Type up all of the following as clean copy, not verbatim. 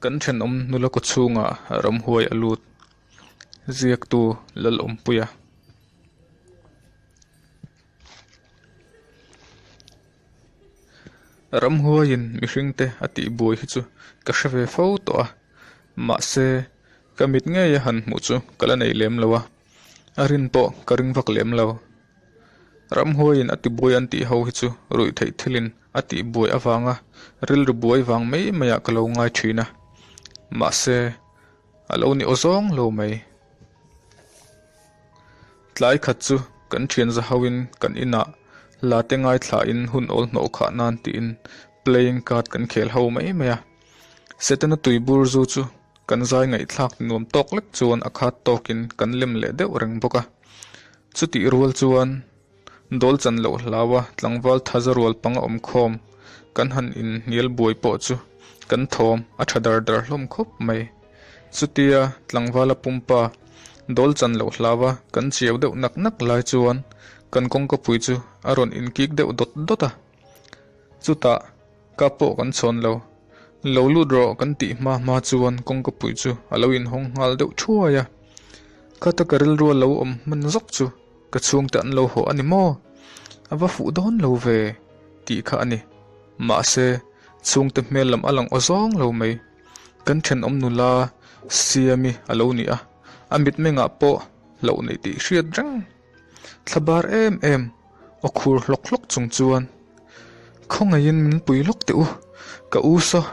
Kan thenawm nula kawchhungah ramhuai a lut. Ziaktu Lalawmpuia. Ramhuaiin mihringte a tihbuai hi chu ka hre ve fo tawh a, mahse ka mit ngeia han hmuh chu ka la nei lem lo a, a rin pawh ka ring vak lem lo. Ramhuaiin a tibuai an tih ho hi chu ruih theih thilin a tihbuai avanga rilru buai vang mai maiah ka lo ngai thin a, mahse a lo ni awzawng lo mai. Tlai khat chu kan thian za hoin kan inah la te ngaithlain hun awl hnawh khah nan tiin playing card kan khel ho mai mai a. Setana tuibur zu chu kan zai ngaihthlak nuam tawk lek chuan a khat tawkin kan lem leh deuh reng bawk a. Chutih rual chuan dawl chan loh hlaua tlangval thaza rual panga awm khawm kan han inhnial buai pawh chu kan thawm a tha dar dar hlawm khawp mai. Chutia tlangvala pumpa dawl chan loh hlaua kan chiau deuh nak nak lai chuan kan kawngkapui chu a rawn inkik deuh dawt dawt a. Chutah ka pawh kan chhawn lo. Lo lut rawh kan tih hma hma chuan kawngkapui chu a lo inhawng nghal deuh thuai a. Khata ka rilru a lo awm hman zawk chu ka chhungte an lo haw a ni maw? A va fuh dawn lo ve tih kha a ni. Mahse, chhungte hmel lam a lang aw zawng lo mai. Kan thenawm nula Siami a lo ni a, a mitmengah pawh hlauh neih tih hriat reng. Thla bar em em, aw khur hlawk hlawk chung chuan, Khawngaihin min pui lawk teh u, ka u saw,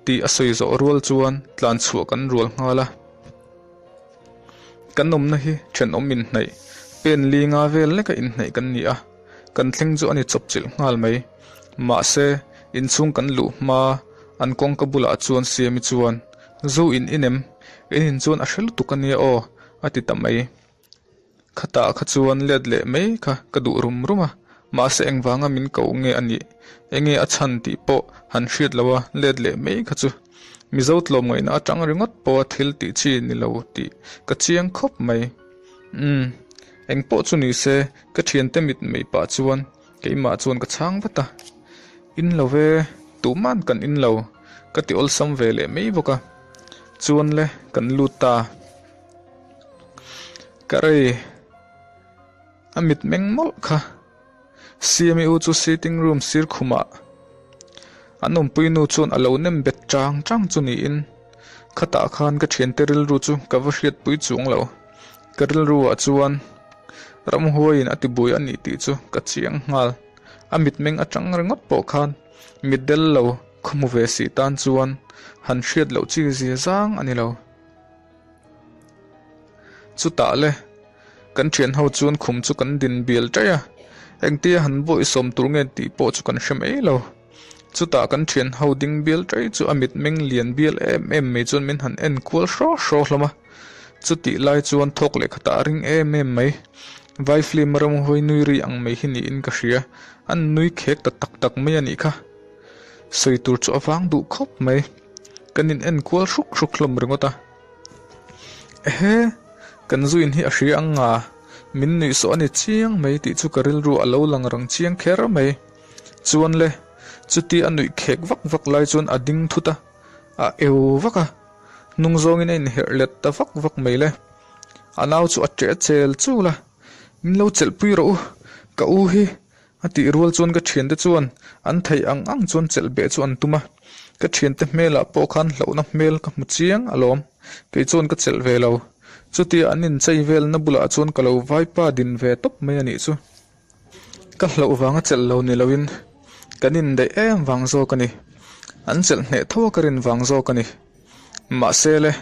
tih a sawi zawh rual chuan tlan chhuah kan rual nghal a. Kan awmna hi thenawm inhnaih, pen li nga vel leka inhnaih kan ni a, kan thleng chu a ni chawp chilh nghal mai. Mahse, inchhung kan luh hma an kawngka bulah chuan Siami chuan, Zu in inem, in in chuan a hre lutuk a nia aw, a ti ta mai. Khatah kha chuan let leh mai kha ka duh rum rum a, mahse engvanga min ko nge a nih, enge a chhan tih pawh han hriat lo a let leh mai kha chu Mizo tlawmngaihna atang ringawt pawha thil tih chi ni lo tih ka chiang khawp mai. Umm, engpawh chu ni se ka thiante mit mei pah chuan keimah chuan ka chhang vat a, In lo ve, tuhman kan in lo, ka ti awlsam ve leh mai bawk a, chuan le kan lut ta. Ka rei a mit meng mawlh kha. Siami u chu sitting room sir khumah an awmpui nu chuan a lo nem bet chang chang chu niin khatah khan ka thiante rilru chu ka va hriatpui chuang lo. Ka rilru ah chuan ramhuaiin a tibuai a nih tih chu ka chiang nghal. A mitmeng atang ringawt pawh khan mitdel lo khawhmu ve si tan chuan han hriat loh chi zia zang a ni lo. Chutah le, kan thian ho chuan khum chu kan din bial ṭaih a, engtia han buaih sawm tur nge tih pawh chu kan hre mai lo. Chutah kan thian ho ding bial ṭaih chu a mitmeng lian bial em em mai chuan min han en kual hraw hraw hlawm a. Chutih lai chuan thawk leh khatah a ring em em mai. Vai film a ramhawi nui ri ang mai hi niin ka hria, an nui khek ta tak tak mai a nih kha. Sawi tur chu a vang duh khawp mai. Kan in en kual hruk hruk hlawm ringawt a. Ehe, kan zuin hi a hria ang nga, min nuih sawh a ni chiang mai tih chu ka rilru a lo lang rang chiang kher mai. Chuan le, chuti a nuih khek vak vak lai chuan a ding thut a, a eu vak a, hnung zawngin a inherh let ta vak vak mai le. A nau chu a ṭeh chel chul a, Min lo chelhpui rawh u, ka u hi A tih rual chuan ka thiante chuan an theih ang ang chuan chelh beh chu an tum a, ka thiante hmelah pawh khan hlauhna hmel ka hmu chiang alawm, kei chuan ka chelh ve lo. Chutia an inchei velna bulah chuan ka lo vaipa din ve tawp mai a nih chu. Ka hlauh vanga chelh lo ni loin kan indaih em vang zawk a ni. An chelh hneh tho a ka rin vang zawk a ni. Mahse le,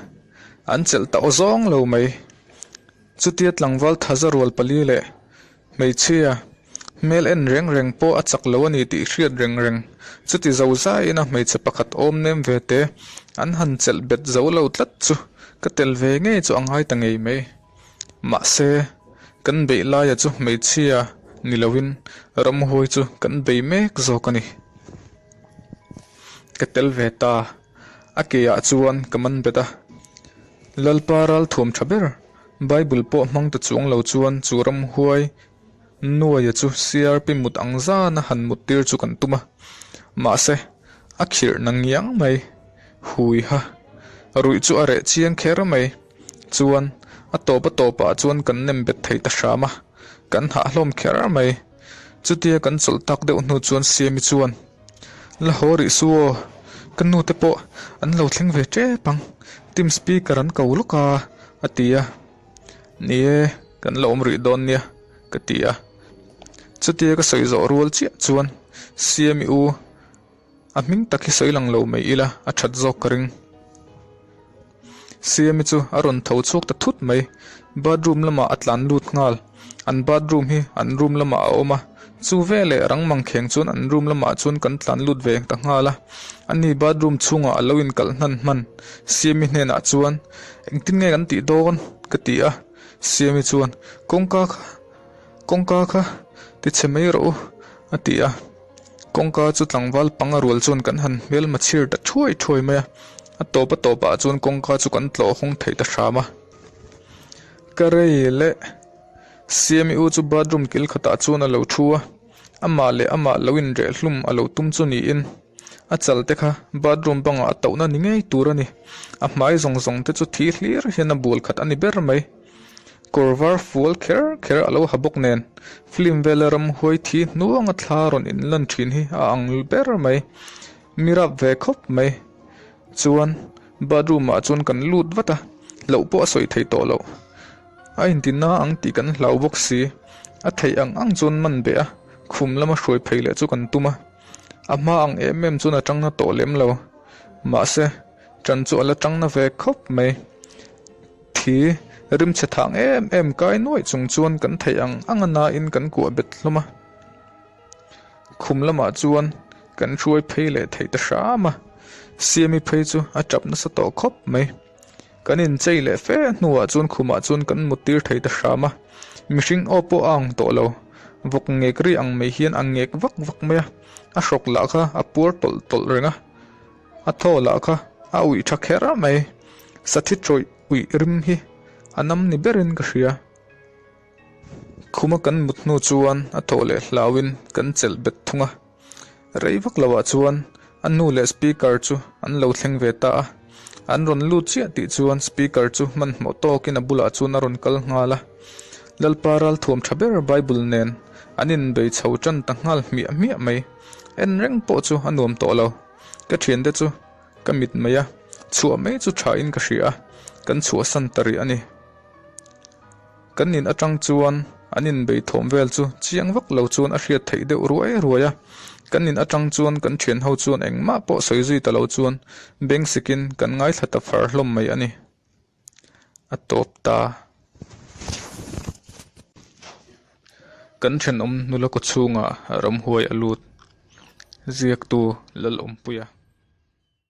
an chelh ta aw zawng lo mai. Chutia tlangval thaza rual pali leh Hmeichhia, hmel en reng reng pawh a chak lo a ni tih hriat reng reng. Chuti zo zaiin a hmeichhe pakhat awm nem ve te an han chelh bet zo lo tlat chu ka tel ve ngei chu a ngai ta ngei mai. Mahse, kan beih laia chu hmeichhia ni loin ramhuai chu kan bei mek zawk a ni. Ka tel ve ta. A ke ah chuan ka man bet a. Lalpa ral thuam tha ber. Bible pawh hmang ta chuang lo chuan chu ramhuai nuaia chu CRP mut ang zana han mut tir chu kan tum a. Mahse, a khirh na ngiang mai. Huiha, ruih chu a reh chiang kher mai. Chuan, a tawp a tawpah chuan kan nem bet thei ta hram a, kan hah hlawm kher mai. Chutia kan chawlh tak deuh hnu chuan Siami chuan, La haw rih su aw, ka nu te pawh an lo thleng ve tep ang, team speaker an ko lawk a, a ti a. Ni e, kan la awm rih dawn nia, ka ti a. Chutia ka sawi zawh rual chiah chuan Siami u a hming tak hi sawi lang lo mai ila a that zawk ka ring. Siami chu a rawn tho chhuak ta thut mai, bathroom lamah a tlan lut nghal. An bathroom hi an room lamah a awm a, chu veleh rang mangkheng chuan an room lamah chuan kan tlan lut ve ta nghal a. Ani bathroom chhungah a lo inkalh hnan hman. Siami hnenah chuan, Engtin nge kan tih dawn? ka ti a. Siami chuan, Kawngka kha, kawngka kha tichhe mai rawh u, a ti a. Kawngka chu tlangval panga rual chuan kan han hmelma chhir ta thuai thuai mai a, a tawp a tawpah chuan kawngka chu kan tlawh hawng thei ta hram a. Ka rei leh Siami u chu bathroom kil khatah chuan a lo thu a, amah leh amah lo inreh hlum a lo tum chu niin a chal te kha bathroom bangah a tauhna ni ngei tur a ni. A hmai zawng zawng te chu thi hlir hian a bual khat a ni ber mai. Kawr var fual kher kher a lo ha bawk nen, film vela ramhuai thi hnuanga thla rawn inlan thin hi a ang ber mai. Mi rap ve khawp mai. Chuan bathroom ah chuan kan lut vat a, hlauh pawh a sawi thei tawh loh. A inti na ang tih kan hlau bawk si. A theih ang ang chuan man beh a, khum lama hruai phei leh chu kan tum a. A hma ang em em chuan a tangna tawh lem lo. Mahse, ṭan chu a la tangna ve khawp mai. Thi rimchhe thang em em kai nuaih chung chuan kan theih ang ang a nain kan kuah bet hlawm a. Khum lamah chuan kan hruai phei leh theih ta hram a, Siami phei chu a tap nasa tawh khawp mai. Kan inchei leh fe hnuah chuan khumah chuan kan mut tir thei ta hram a, mihring aw pawh a ang tawh lo. Vawk ngek ri ang mai hian a ngek vak vak mai a, a hrawk lah kha a puar tawlh tawlh reng a. A thaw lah kha a uih tha kher mai, sathi tawih uih rim hi a nam ni berin ka hria. Khuma kan mut hnu chuan a thaw leh hlauin kan chelh bet thung a, rei vak loah chuan a nu leh speaker chu an lo thleng ve ta a, an rawn lut chiah tih chuan speaker chu hmanhmawh tawkin a bulah chuan a rawn kal nghal a, Lalpa ralthuam tha ber Bible nen an inbei chho tan ta nghal hmiah hmiah mai, en reng pawh chu a nuam tawh lo. Ka thiante chu ka mit mai a, chhuah mai chu tha in ka hria a, kan chhuahsan ta rih a ni. Kan in atang chuan an inbei thawm vel chu chiang vak lo chuan a hriat theih deuh ruai ruai a, kan in atang chuan kan thian ho chuan engmah pawh sawi zui ta lo chuan beng sikin kan ngaithla ta far hlawm mai a ni. A tawp ta. Kan thenawm nula kawchhungah ramhuai a lut. Ziaktu Lalawmpuia.